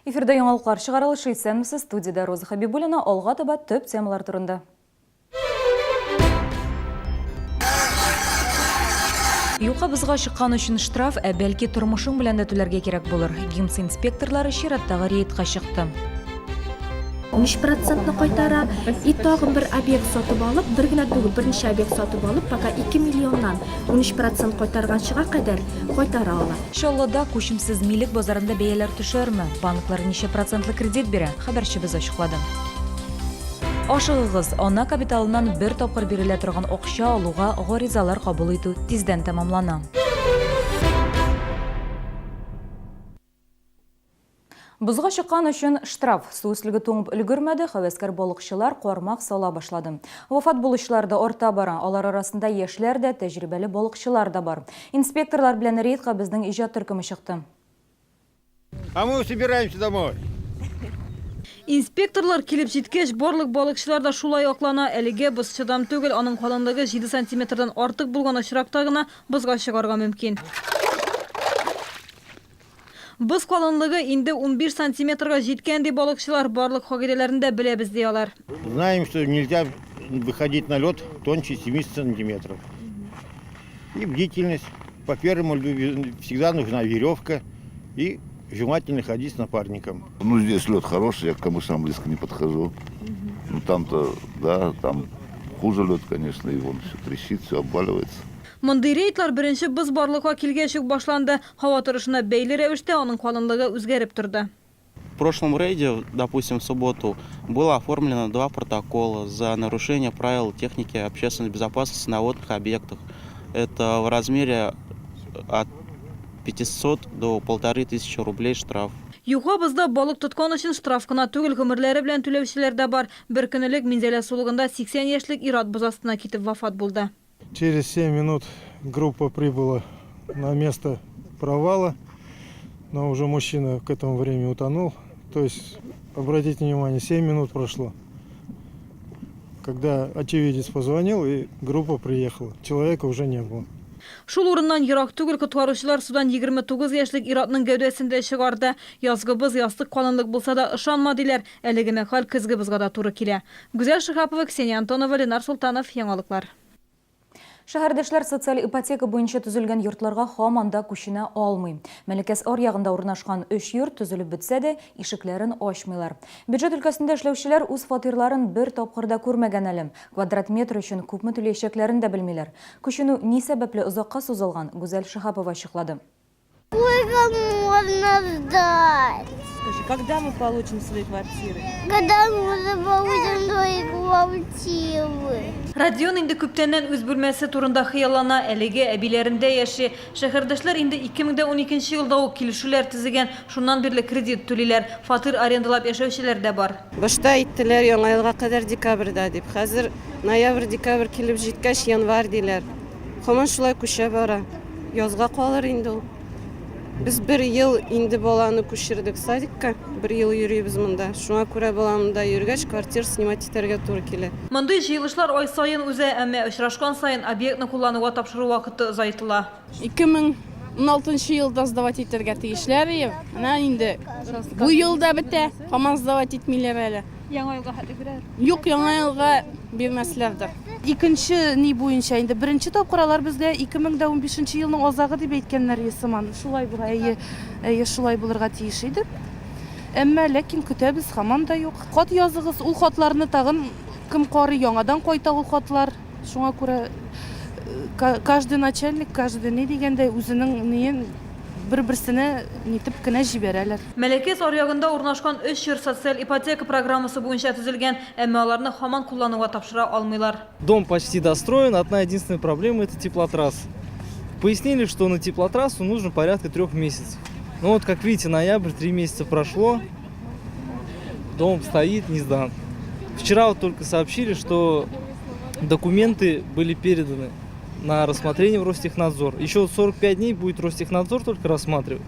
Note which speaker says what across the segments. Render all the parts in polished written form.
Speaker 1: Эфирда яңалыклар чыгарылышы исәнмесез, студиядә Роза Хәбибуллина, алга таба төп темалар турында. Юка бозга чыккан өчен штраф, ә бәлки тормышың белән дә түләргә кирәк булыр. ГИМС инспекторлары чираттагы рейдка чыкты.
Speaker 2: 13 процентны кайтара. И тагын бер объект сатып алып, бер генә түгел, берничә объект сатып алып, пока 2 миллионнан 13 процент кайтарганчыга кадәр кайтара ала.
Speaker 1: Чаллыда күчемсез милек базарында бәяләр төшәрме? Банклар ничә процентлы кредит бирә? Хәбәрчебез ачыклады. Ашыгыгыз, ана капиталыннан бер тапкыр бирелә торган акча алуга гаризалар кабул итү тиздән тәмамлана. Бозга чыккан өчен штраф. Су өслеге туңып өлгермәде, һәвәскәр балыкчылар кармак сала башлады. Вафат булучылар да арта бара. Алар арасында яшьләр дә, тәҗрибәле балыкчылар да бар. Инспекторлар белән рейдка безнең иҗат төркеме чыкты.
Speaker 3: А мы собираемся домой.
Speaker 4: Инспекторлар килеп җиткәч, барлык балыкчылар да шулай аклана. Әлегә боз чыдам түгел, аның калынлыгы җиде сантиметрдан артык булган очракта гына бозга чыгарга мөмкин. Боз калынлыгы инде 15 сантиметрга җиткән, ди балыкчылар. Барлык кагыйдәләрне дә беләбез, ди алар.
Speaker 3: Знаем, что нельзя выходить на лед тоньше 7 сантиметров. И бдительность. По первому льду всегда нужна веревка и желательно ходить с напарником.
Speaker 5: Ну, здесь лед хороший, я к камышам близко не подхожу. Ну, там-то, да, там хуже лед, конечно, и вон все трещит, все обваливается.
Speaker 4: Мондый рейдлар беренче боз барлыкка килгәч үк башланды. Һава торышына бәйле рәвештә аның калынлыгы үзгәреп торды.
Speaker 6: В прошлом рейде, допустим, в субботу, было оформлено два протокола за нарушение правил техники общественной безопасности на водных объектах. Это в размере от 500 до 1500 рублей штраф.
Speaker 4: Юха бозда балык тоткан өчен штраф кына түгел, гомерләре белән түләүчеләр дә бар. Бер көн элек Минзәлә сулыгында 80 яшьлек ир-ат боз астына китеп вафат булды.
Speaker 7: Через 7 минут группа прибыла на место провала, но уже мужчина к этому времени утонул. То есть, обратите внимание, 7 минут прошло, когда очевидец позвонил и группа приехала. Человека уже не было.
Speaker 4: Шул урыннан ерак түгел коткаручылар судан 29 яшьлек ир-атның гәүдәсен дә чыгарды. Язгы боз ястык калынлык булса да ышанма, диләр. Әлеге мәкаль көзге бозга да туры килә. Гүзәл Шиһапова, Ксения Антонова, Ленар Солтанов, Яңалыклар.
Speaker 1: Шәһәрдәшләр социаль ипотека буенча төзелгән йортларга һаман да күченә алмый. Мәләкәс аръягында урнашкан өч йорт төзелеп бетсә дә, ишекләрен ачмыйлар. Бюджет өлкәсендә эшләүчеләр үз фатирларын бер тапкыр да күрмәгән әле. Квадрат метр өчен күпме түләячәкләрен дә белмиләр. Күченү ни сәбәпле озакка сузылган, Гүзәл Шиһапова ачыклады.
Speaker 8: Сколько можно ждать?
Speaker 9: Скажи, когда мы получим свои квартиры?
Speaker 8: Когда мы уже получим свои квартиры?
Speaker 4: Родион инде күптәннән үз бүлмәсе турында хыяллана, әлегә әбиләрендә яши. Шәһәрдәшләр инде 2012 елда ук килешүләр төзегән, шуннан бирле кредит түлиләр. Фатир арендалап яшәүчеләр дә бар.
Speaker 10: Башта әйттеләр, яңа елга кадәр декабрьдә дип. Хәзер ноябрь-декабрь килеп җиткәч, январь диләр. Һаман шулай күчә бара. Язга калыр инде ул. Без бер ел инде баланы күчердек садикка. Бер ел йөрибез монда. Шуңа күрә бала монда йөргәч, квартира снимать итәргә туры килә.
Speaker 4: Мондый җыелышлар ай саен уза, әмма очрашкан саен объектны куллануга тапшыру вакыты озайтыла.
Speaker 11: 2016 нчы елда сдавать итәргә тиешләр ие. Менә инде бу ел да бетә, һаман сдавать итмиләр әле.
Speaker 4: Яңа елга хәтле бирәләр?
Speaker 11: Юк, яңа елга бирмәсләрдер.
Speaker 12: Икенче ни буенча инде, беренче тапкыр алар безгә 2015 нче елның азагы дип әйткәннәр ие сыман. Шулай була, әйе, әйе, шулай булырга тиеш иде. Әмма ләкин көтәбез, һаман да юк. Хат языгыз, ул хатларны тагын кем карый, яңадан кайта ул хатлар. Шуңа күрә каждый начальник, каждый ни дигәндәй, үзенең ниен бер-берсенә нитеп кенә җибәрәләр.
Speaker 4: Мәләкәс аръягында урнашкан өч йорт социаль ипотека программасы буенча төзелгән, әмма аларны һаман куллануга тапшыра алмыйлар.
Speaker 13: Дом почти достроен, одна единственная проблема это теплотрасса. Пояснили, что на теплотрассу нужно порядка трех месяцев. Ну вот, как видите, ноябрь, три месяца прошло, дом стоит, не сдан. Вчера вот только сообщили, что документы были переданы на рассмотрение в Ростехнадзор. Еще 45 дней будет Ростехнадзор только рассматривать.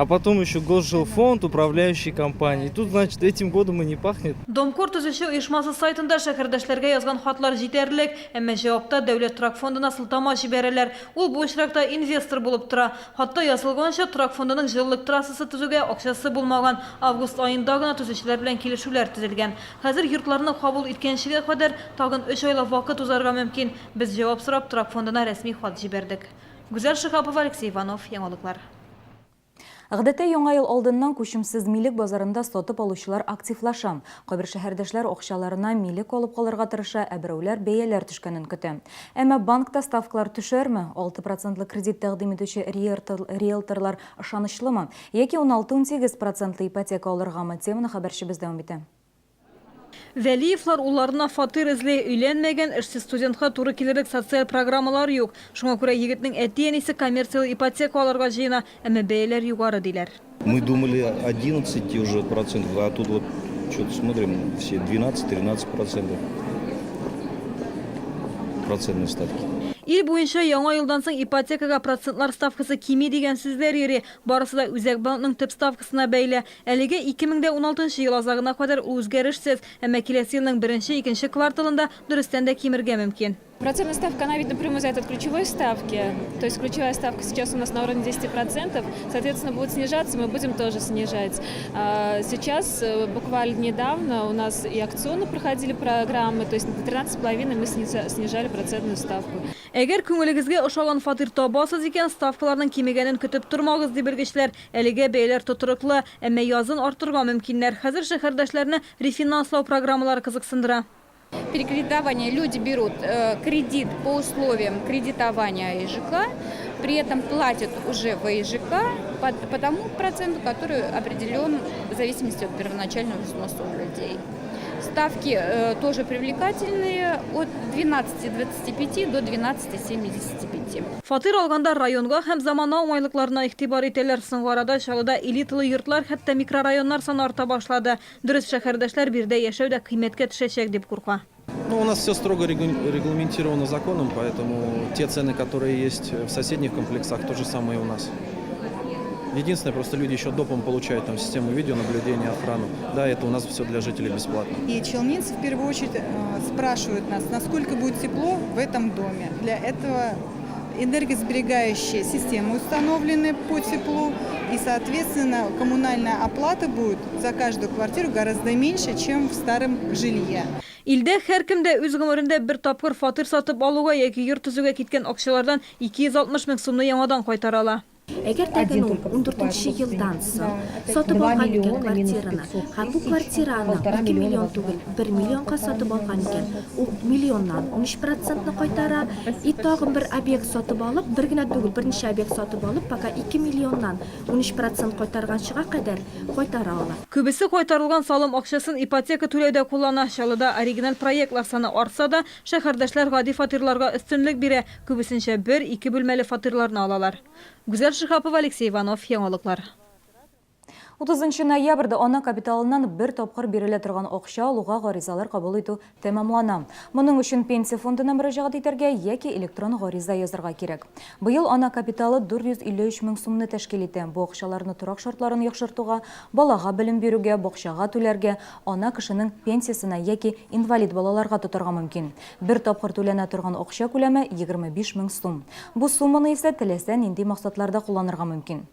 Speaker 13: А потом еще Госжилфонд, управляющие компании. И тут, значит, этим годом и не пахнет.
Speaker 4: Домкор төзүче оешмасы сайтында шәһәрдәшләргә язган хатлар җитәрлек, әмма җавапта Дәүләт торак фондына сылтама җибәрәләр. Ул бу очракта инвестор булып тора. Хатта язылганча, торак фондының җылылык трассасы төзүгә акчасы булмаган. Август аенда гына төзүчеләр белән килешүләр төзелгән. Хәзер йортларны кабул иткәнчегә кадәр тагын өч айлап вакыт узарга мөмкин. Без җавап сорап торак фондына рәсми хат җибәрдек. Гүзәл Шиһапова, Алексей Иванов, Яңалыклар.
Speaker 1: Гадәттә Яңа ел алдыннан күчемсез милек базарында сатып алучылар активлаша. Кайбер шәһәрдәшләр акчаларына милек алып калырга тырыша, ә берәүләр бәяләр төшкәнен көтә. Әмма банкта ставкалар төшәрме? Алты процентлы кредит тәкъдим итүче риэлторлар ышанычлымы? Яки уналты-унсигез процентлы ипотека алыргамы? Теманы хәбәрчебез дәвам итә.
Speaker 4: Вәлиевлар улларына фатир эзли. Өйләнмәгән, эшсез студентка туры килерлек социаль программалар юк. Шуңа күрә егетнең әти-әнисе коммерцияле ипотека алырга җыена, әмма бәяләр югары, диләр.
Speaker 14: Мы думали 11 уже процентов, а тут вот что-то смотрим, все 12-13 процентов процентной ставки.
Speaker 4: Ил буенча яңа елдан соң ипотекага процентлар ставкасы кими дигән сүзләр йөри. Барысы да Үзәк банкның төп ставкасына бәйле. Әлегә 2016 ел азагына кадәр ул үзгәрешсез, әмма киләсе елның беренче-икенче кварталында дөрестән дә кимергә мөмкин.
Speaker 15: Процентная ставка, она ведь напрямую зависит от ключевой ставки. То есть ключевая ставка сейчас у нас на уровне 10%, соответственно, будет снижаться, мы будем тоже снижать. Сейчас, э, буквально недавно, у нас и акционно проходили программы, то есть на 13,5 мы снижали процентную ставку.
Speaker 4: Әгәр күңелегезгә ошаган фатир табасыз икән, ставкаларның кимегәнен көтеп тормагыз, ди белгечләр. Әлегә бәяләр тотрыклы, әмма язын арттырырга мөмкиннәр. Хәзер шәһәрдәшләрне рефинанслау программалары кызыксындыра.
Speaker 16: Перекредитование люди берут э, кредит по условиям кредитования АИЖК, при этом платят уже в АИЖК по, по тому проценту, который определен в зависимости от первоначального взноса у людей. Ставки э, тоже привлекательные от 12,25 до 12,75.
Speaker 4: Фатир алганда районга һәм замана уңайлыкларына игътибар итәләр. Соңгы арада Чаллыда элиталы йортлар, хәтта микрорайоннар саны арта башлады. Дөрес, шәһәрдәшләр биредә яшәү дә кыйммәткә төшәчәк дип курка.
Speaker 17: Ну, у нас все строго регламентировано законом, поэтому те цены, которые есть в соседних комплексах, то же самое и у нас. Единственное, просто люди еще допом получают там систему видеонаблюдения, охрану. Да, это у нас все для жителей бесплатно.
Speaker 18: И челнинцы в первую очередь э, спрашивают нас, насколько будет тепло в этом доме. Для этого энергосберегающие системы установлены по теплу, и, соответственно, коммунальная оплата будет за каждую квартиру гораздо меньше, чем в старом жилье.
Speaker 4: Илдә һәркем дә үз гомерендә бер тапкыр фатир сатып алуга яки йорт төзүгә киткән акчалардан 260 мең сумны яңадан кайтара ала.
Speaker 2: Әгәр тәген ул ундүртенче елдан соң сатып алган икән квартираны һәм бу квартираны ике миллион түгел, бер миллионга сатып алган икән, ул миллионнан 13 процентны кайтара. И тагын бер объект сатып алып, бер генә түгел, берничә объект сатып алып, пока ике миллионнан 13 процент кайтарганчыга кадәр кайтара ала.
Speaker 4: Күбесе кайтарылган салым акчасын ипотека түләүдә куллана. Чаллыда оригиналь проектлар саны артса да, шәһәрдәшләр гади фатирларга өстенлек бирә. Күбесенчә бер, ике бүлмәле фатирларны алалар. Гүзәл Шиһапова, Алексей Иванов, Яңалыклар.
Speaker 1: 30 ноябрьдә ана капиталыннан бер тапкыр бирелә торган акча алуга гаризалар кабул итү тәмамлана. Моның өчен Пенсия фондына мөрәҗәгать итәргә яки электрон гариза язарга кирәк. Быел ана капиталы 453 мең сумны тәшкил итә. Бу акчаларны торак шартларын яхшыртуга, балага белем бирүгә, бакчага түләргә, ана кешенең пенсиясенә яки инвалид балаларга тотарга мөмкин. Бер тапкыр түләнә торган акча күләме 25 мең сум. Бу сумманы исә теләсә нинди максатларда кулланырга мөмкин.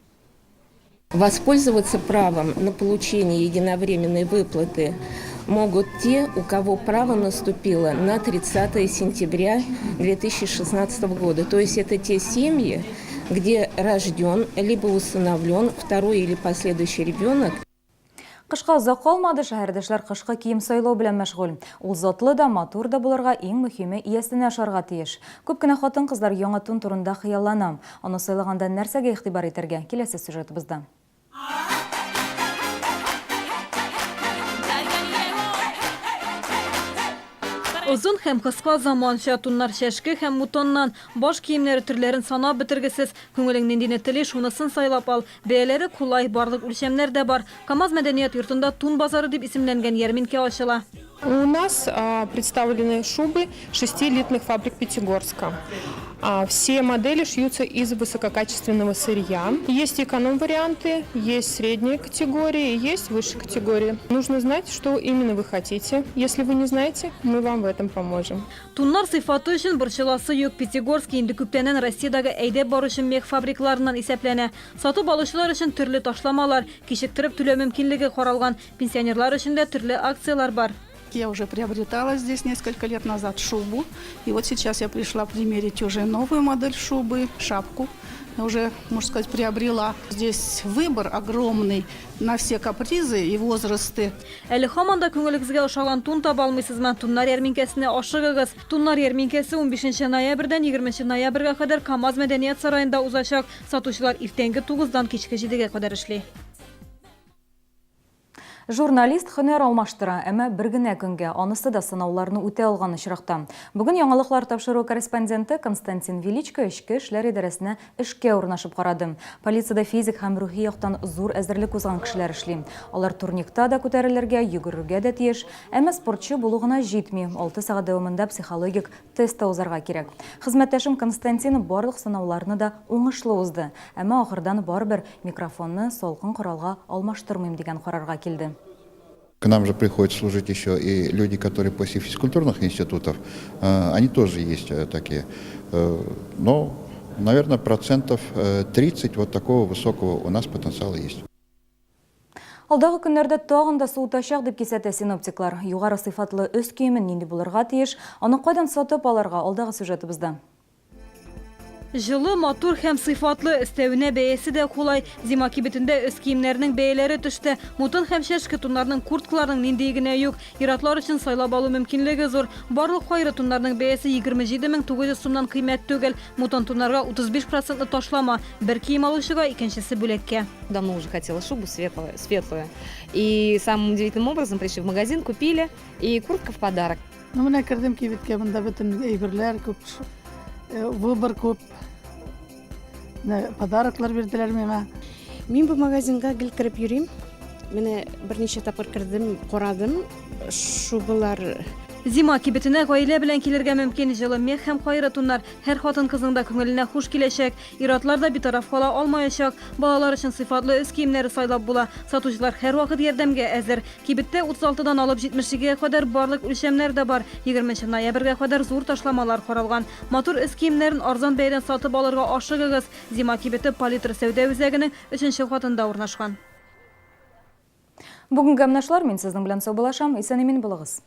Speaker 19: Воспользоваться правом на получение единовременной выплаты могут те, у кого право наступило на 30 сентября 2016 года. То есть это те семьи, где рожден либо усыновлен второй или последующий ребенок.
Speaker 1: Кышка озак калмады, шәһәрдәшләр кышкы кием сайлау белән мәшгуль. Ул затлы да, матур да булырга, иң мөһиме, иясенә ошарга тиеш. Күп кенә хатын-кызлар яңа тун турында хыяллана. Аны сайлаганда нәрсәгә игътибар итәргә? Киләсе сюжетыбызда.
Speaker 4: Озын һәм кыска заманча туннар чәшке һәм мутоннан. Баш киемнәре төрләрен санап бетергесез. Күңелең ниндине тели, шунысын сайлап ал. Бәяләре кулай, барлык үлчәмнәр дә бар. КАМАЗ мәдәният йортында Тун базары дип исемләнгән ярминкә ачыла.
Speaker 20: У нас представлены шубы шести элитных фабрик Пятигорска. Все модели шьются из высококачественного сырья. Есть эконом-варианты, есть средние категории, есть высшие категории. Нужно знать, что именно вы хотите. Если вы не знаете, мы вам в этом поможем.
Speaker 4: Туннар сыйфаты өчен борчыласы юк. Пятигорск инде күптәннән Россиядәге әйдәп баручы мех фабрикаларыннан исәпләнә. Сатып алучылар өчен төрле ташламалар, кичектереп түләү мөмкинлеге каралган. Пенсионерлар өчен дә төрле акцияләр бар.
Speaker 21: Я уже приобретала здесь несколько лет назад шубу. И вот сейчас я пришла примерить уже новую модель шубы, шапку. Уже, можно сказать, приобрела. Здесь выбор огромный на все капризы и возрасты.
Speaker 4: Әле һаман да күңелегезгә ошаган тун таба алмыйсызмы? Туннар ярминкәсенә ашыгыгыз. Туннар ярминкәсе 15 ноябрьдән 20 ноябрьгә кадәр КАМАЗ мәдәният сараенда узачак. Сатучылар иртәнге тугыздан кичке җидегә кадәр эшли.
Speaker 1: Журналист һөнәр алмаштыра, әмма бер генә көнгә, анысы да сынауларны үтә алган очракта. Бүген яңалыклар тапшыруы корреспонденты Константин Величко эчке эшләр идарәсенә эшкә урнашып карады. Полициядә физик һәм рухи яктан зур әзерлек узган кешеләр эшли. Алар турникта да күтәрелергә, йөгерергә дә тиеш. Әмма спортчы булу гына җитми, алты сәгать дәвамында психологик тест та узарга кирәк. Хезмәттәшем Константин барлык сынауларны да уңышлы узды. Әмма ахырдан барыбер микрофонны салкын коралга алмаштырмыйм дигән карарга килде.
Speaker 22: К нам же приходят служить еще и люди, которые после физкультурных институтов, они тоже есть такие. Но, наверное, процентов 30 вот такого высокого у нас потенциала есть.
Speaker 1: Алдагы көннәрдә тагын да суытачак, дип кисәтә синоптиклар. Югары сыйфатлы өс киеме нинди булырга тиеш, аны кайдан сатып алырга, алдагы сюжетыбызда.
Speaker 4: Җылы, матур һәм сыйфатлы, өстәвенә бәясе дә кулай. Зима кибетендә өс киемнәренең бәяләре төште. Мутон һәм чәшке туннарның, курткаларның ниндие генә юк. Ир-атлар өчен сайлап алу мөмкинлеге зур. Барлык кайры туннарның бәясе 27 900 сумнан кыйммәт түгел. Мутон туннарга 35 процентлы ташлама. Бер кием алучыга икенчесе бүләккә.
Speaker 23: Давно уже хотела шубу светлую, светлую. И самым удивительным образом пришли в магазин, купили, и куртка в подарок.
Speaker 24: Ну, менә кердем кибеткә, монда бөтен әйберләр күп, выбор күп. Менә подароклар бирделәр миңа.
Speaker 25: Мин бу магазинга гел кереп йөрим. Менә берничә тапкыр кердем, карадым. Шубалар.
Speaker 4: Зима кибетенә гаилә белән килергә мөмкин. Җылы мех һәм кайры туннар һәр хатын-кызның да күңеленә хуш киләчәк. Ир-атлар да битараф кала алмаячак. Балалар өчен сыйфатлы өс киемнәре сайлап була. Сатучылар һәрвакыт ярдәмгә әзер. Кибеттә 36-дан алып 72-гә кадәр барлык үлчәмнәр дә бар. 20 ноябрьгә кадәр зур ташламалар каралган. Матур өс киемнәрен арзан бәядән сатып алырга ашыгыгыз. Зима кибете Палитра сәүдә үзәгенең өченче катында урнашкан.
Speaker 1: Бүгенгә менә шулар, мин сезнең белән саубуллашам. Исән-имин булыгыз.